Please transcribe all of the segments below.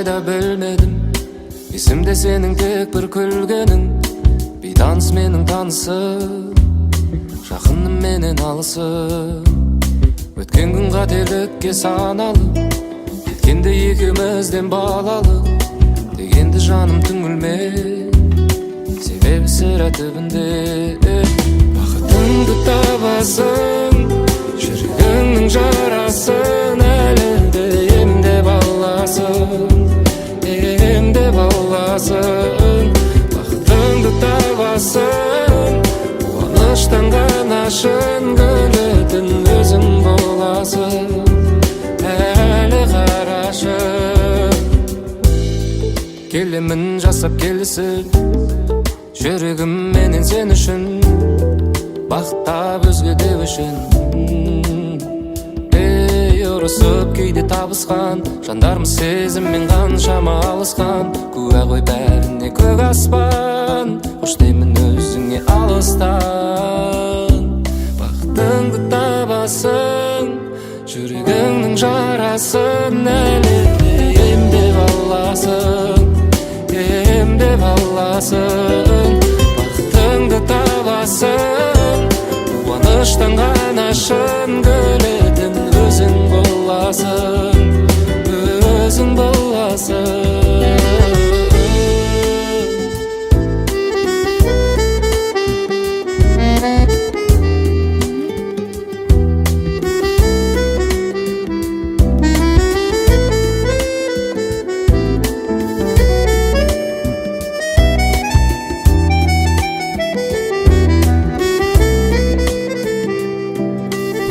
қайда білмедім. Есімде сенің тек бір күлгенің. Бейтаныс менің танысым, жақыным менен алысым. Өткен күн қателікке саналып, кеткенде екеумізден балалық. Дегенді жаным түңілме, себебі сірә түбінде. Бақытыңды табасың, жүрегіңнің жарасын әлі де емдеп аласың, емдеп аласың. Бақытыңды табасың, қуаныштан ғана шын күлетін өзің боласың. Әлі қарашы, келемін жасап келісіп, жүрегім менен сен үшін, бақыттап өзге деу үшін. Ей, ұрысып кейде табысқан жандармыз, сезіммен қаншама алысқан. Куә ғой бәріне көк аспан, қош деймін өзіңе алыстан. Бақытыңды табасың, жүрегіңнің жарасын әлі де емдеп аласың, емдеп аласың. Бақытыңды табасың, қуаныштан ғана шын күлетін өзің боласың, өзің боласың.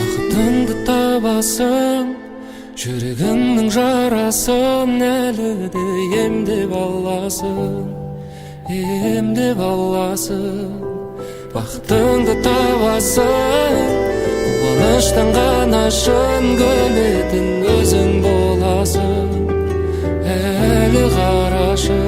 Бақытыңды табасың, жүрегіңнің жарасын әлі де емдеп аласың, емдеп аласың. Бақытыңды табасың, қуаныштан ғана шын күлетін өзің боласың. Әлі қарашы.